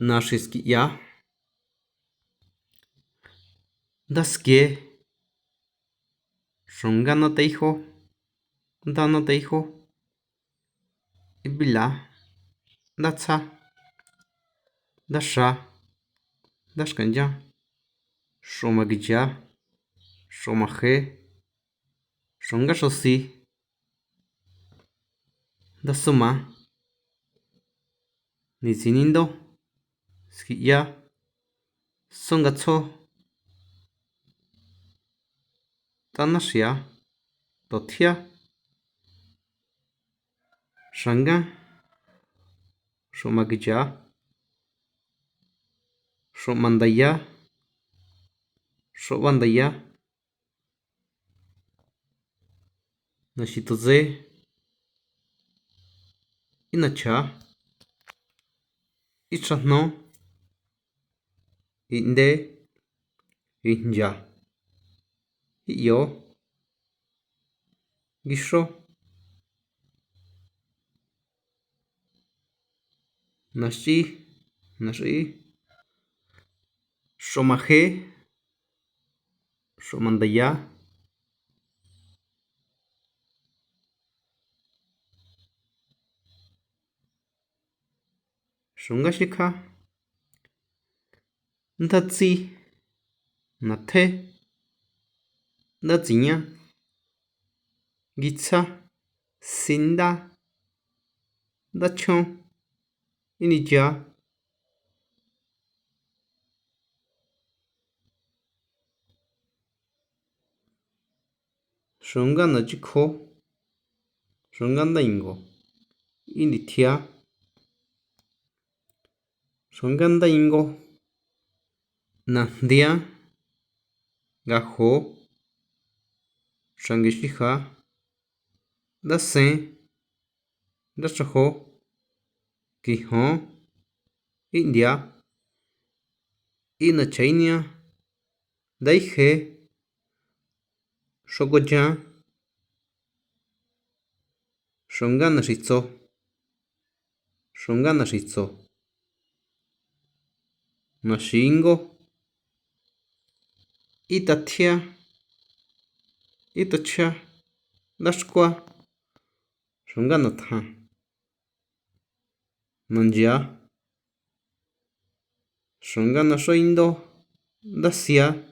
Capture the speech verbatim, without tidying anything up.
Nashi skiya. Daske. Shongana taiho. Dana taiho. Ibila. Datsa. Dasha. Dashkanja. Shoma gija. Shoma he. Shonga shosi. Dasuma. Nisi nindo. Skiya. Songa tso. Tanashia. Tothia. Shanga. Shoma gija. Shomandaya. Showandaya. Nashi toze. Inacha. Ichahno. Inde. Inja. Iyo. Gisho. Nashi. Nashi. Shomahe. Shomandaya. Shongashika. Ndatsi. Nathe. Ndatsinya. Gitsa. Sinda. Ndachon. Inija. Shongana jikho. Shongana ingo. Inithia. Shongana ingo. Nandia. Gaho. Shangishiha. Dasen. Dasaho. Kiho. India. Ina China. Daihe. Shogoja. Shongana shitso. Shongana shitso. Nashingo. Itathia. Itacha. Dashkwa. Shongana tha. Nanjia. Shongana shoindo. Dasia.